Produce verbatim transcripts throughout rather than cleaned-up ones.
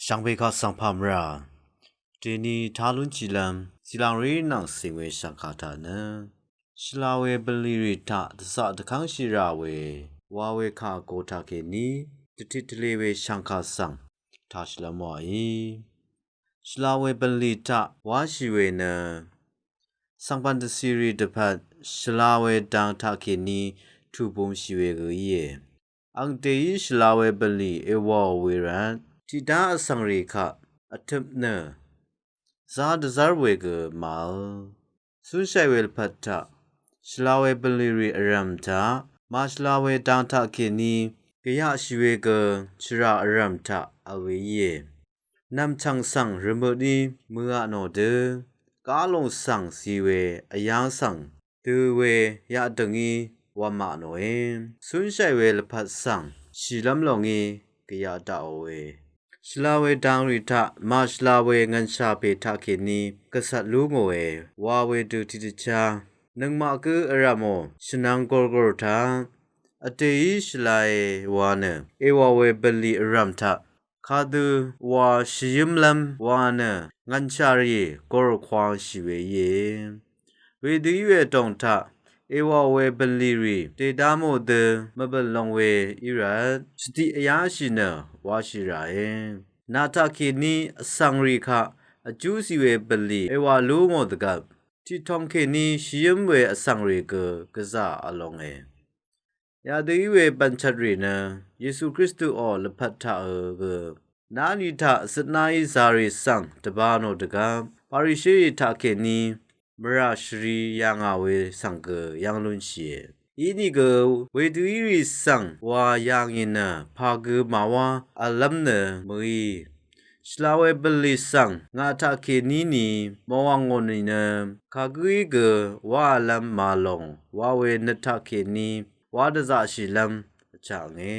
Shvngbe kaq svng pàmvrà dèni tá lúnshìlv́m zìlàng rì nvng cìng we shv̀ngkà taq nø shvla we bv̀nlì rì taq dvzaq dvkv́ngshì rà we wa we kà vgo taqkèní dvtit tvlē we shv̀ngkà svng tāshìlv́m wàí. Shvla we bv̀nlì taq wáshì we nø svng pv̀n dvcìrì dvpvt shvla we dang taqkèní tùbumshì we gø íe. Ang dèí shvla we bv̀nlì èwàò we rvt tiqdá vsvng rì kaq vtøp nø zá dvzv́r we gø màvl. Cúnshàì we lvpat taq shvla we bv̀nlì rì vrv̀m taq màshvla we dang taqkèní gvyaqshì we gø shvrà vrv̀m taq vl we íe. Nv̀mchv̀ng svng rvmøtí mø̀aq nò dø gálung svng zi we vyáng svng dø we yaqdø̀ngí wv̄maq nòe. Cúnshàì we lvpat svng shìlv́m lòngí gvyaq daqòe. Shvla we dangrì taq màshvla we ngv̀nshà pè taqkèní gvcvt lú ngòe wa we dø tiqdvchá nøngmaq gǿ vrv̀mò shvnvng gòrgòr taq vdèí shvlae wa nø èwà we bv̀nlì vrv̀m taq kadø wa shvyǿmlv́m wa nø ngv̀nshà rì gòrkwangshì we íe. Wedø í we dòng taq èwàò we bv̀nlì rì dèdamò dø mvbø̀n long we í rvt shvtiq vyáshì nø wáshì ràe. Nà taqkèní vsvng rì kaq vjúzì we bv̀nlì èwà lú ngò dvgvp tiqtong kèní shvyǿm we vsvng rì gø gvzà vlonge. Yadø í we bv̀nchvt rì nø Yesu Kristuò lvpat taqø gø náni taq zøtnáí zàrì svng dvba nò dvgvp Parisherì taqkèní mvrà shvri yà ngà we svng gø yv́ng lúnshìe. Inìgø wedø í rì svng wa yà ngì nø pà gø màwá vllv́m nø mø̀í. Shvla we bv̀nlì svng ngà taqkèní ni mvwv̀ng ngò nìnø kagǿí gø wá vllv́m màlòng wa we nøt taqkèní wá dvzaqshìlv́m vchànge.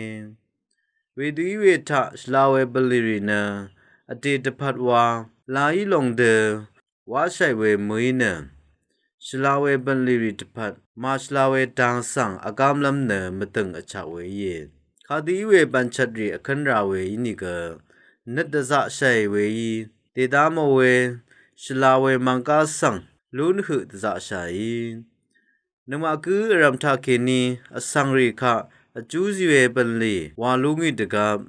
Wedø í we taq shvla we bv̀nlì rì nø vdè dvpvt wa laí lòng dø wáshàì we mø̀í nø shvla we bv̀nlì rì dvpvt màshvla we dang svng vgámlv́m nø mvdø̀ng vchaq we íe. Kadø í we bv̀nchvt rì vkǿn ra we ínìgø nøt dvzaqshàì weí dèdamò we shvla we mv̀nggá svng lún høq dvzaqshàí. Nøngmaq gǿ vrv̀m taqkèní vsvng rì kaq vjúzì we bv̀nlì wà lú ngì dvgvp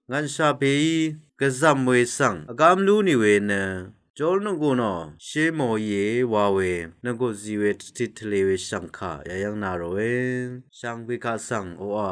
ngv̀nshà pèí gvzv̀m we svng vgám lú nì we nø jól nvgù nò shé mò íe wa we nvgù zi we dvtit tvlē we shv̀ngkà yayv́ng na ròe. Shvngbe kaq svng oqà